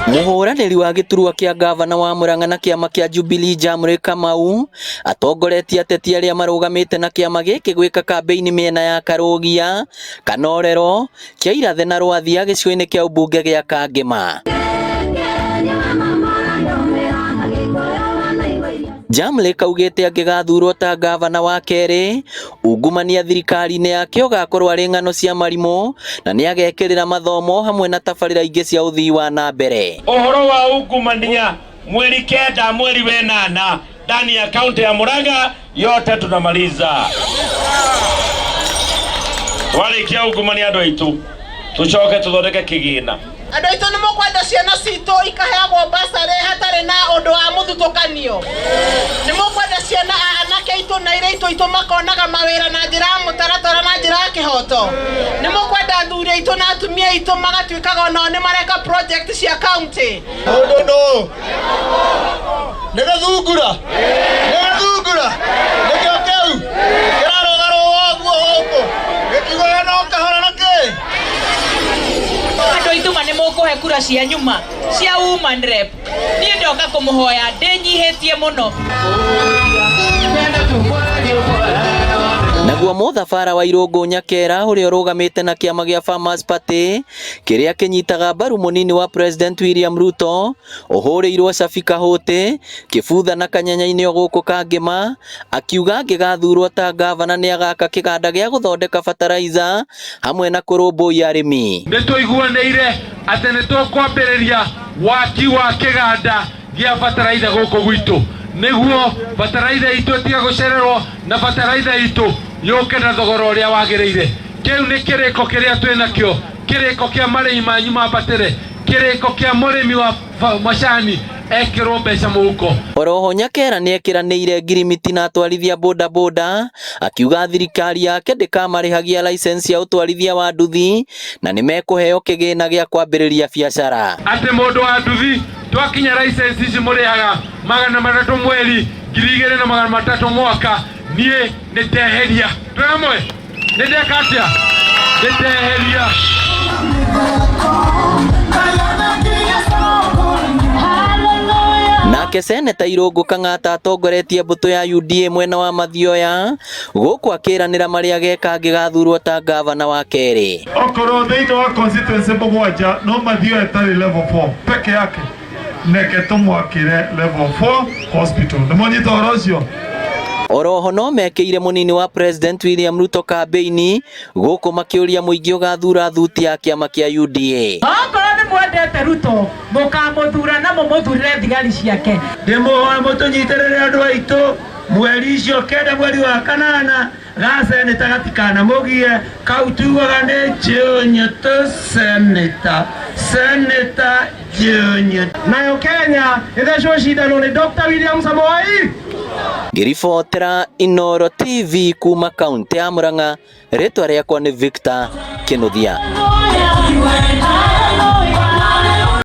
Mũhũranĩri wa gĩturwa kĩa ngavana wa Murang'a na kĩama kĩa Jubilee Jamre Kamau atongoretie ateti arĩa marũgamĩte na kĩama gĩkĩ gwĩka kambĩini mĩena ya Karũgia, Kanorero, Kĩairathe na Rwathia gĩcigo-inĩ kĩa ũmbunge gĩa Kangĩma. Jamlek augĩte angĩgathurwo ta ngavana wa kerĩ, ungumania thirikari-inĩ yake ũgakorwo arĩ ng'ano cia marimũ na nĩagekĩrĩra mathomo hamwe na tabarĩra ingĩ cia ũthii wa na mbere. Ũhoro wa ungumania mweri 9 mweri 8 ndani ya kaunti ya Murang'a yote tunamaliza. Twarikia ungumania andũ aitũ tucoke tuthondeke kĩgĩna. Andũ aitũ nĩ mũkwenda ciana citũ ikaheagwo basarĩ hatarĩ na ũndũ wa mũthutũkanio? Nĩ mũkwenda ciana anake aitũ na airĩtu aitũ makonaga mawĩra na njĩra ya mũtaratara na njĩra ya kĩhoto? Nĩ mũkwenda athuri aitũ na atumia aitũ magatuĩkaga onao nĩ mareka project cia county? Mũndũ nũ? Nĩ gĩthungura? Nĩ gĩthungura? Nĩkĩo kĩu? Kĩrarũgarũga ũguo gũkũ? Gĩkiugaga no kahora na kĩ? Andũ aitũ ma nĩ mũkũhe kura cianyu ma cia woman rep. Niĩ ndoka kũmũhoya ndĩnyihĩtie mũno. Naguo mũthabara wa Irũngũ Nyakera ũrĩa ũrũgamĩte na kĩama gĩa Farmers Party kĩrĩa kĩnyitaga mbaru mũnini wa President William Ruto ũhũrĩirwo cabi Kahũtĩ, Kĩbutha na Kanyanya-inĩ o gũkũ Kangĩma, akiuga angĩgathurwo ta ngavana nĩagaka kĩganda gĩa gũthondeka bataraiza hamwe na kũrũmbũiya arĩmi. Nĩ tũiguanĩire atĩ nĩ tũkwambĩrĩria waki wa kĩganda gĩa bataraitha gũkũ gwitũ nĩguo bataraitha itũ ĩtige gũcererwo na bataraitha itũ yũke na thogora ũrĩa wagĩrĩire. Kĩu nĩ kĩrĩko kĩrĩa twĩ nakĩo, kĩrĩko kĩa marĩhi manyu mambatĩre, kĩrĩko kĩa mũrĩmi wa macani ekĩrwo mbeca mũhuko. Oroho Nyakera nĩekĩranĩire ngirimiti na atwarithia boda boda akiuga thirikari yake ndĩkamarĩhagia license ya ũtwarithia wa nduthi na nĩmekũheo kĩgĩna gĩa kwambĩrĩria biacara. Atĩ mũndũ wa nduthi twakinya license ici mũrĩhaga 300 mweri, 2,300 mwaka, niĩ nĩndeheria. Twĩ hamwe? Nĩndeka atĩa? Nĩndeheria. Nake Seneta Irũngũ Kang'ata atongoretie mbũtũ ya UDA mwena wa Mathioya gũkũ akĩranĩra marĩa ageka angĩgathurwo ta ngavana wa kerĩ. Okorwo thĩinĩ wa constituency 7 no Mathioya ĩtarĩ level 4 peke yake, neke tũmwakĩre level 4 hospital. Nĩ mwanyita ũhoro ũcio? Oroho no mekĩire mũnini wa President William Ruto kambĩini gũkũ makĩũria mũingĩ ũgathura thuti ya kĩama kĩa UDA. Okorwo nĩ mwendete Ruto, mũkamũthura na mũmũthurĩre thigari ciake. Ndĩmũhoe mũtũnyitĩrĩre andũ aitũ mweri icio 9 mweri wa 8 ga seneta gatikanamũgie kau tugaga nĩ Junior seneta, seneta Junior. Nayo Kenya ĩthecwo cindano nĩ Dr. William Samoei. Ngĩribotera Inooro TV kuma kaunti ya Murang'a, rĩtwa rĩakwa nĩ Victor Kĩnuthia.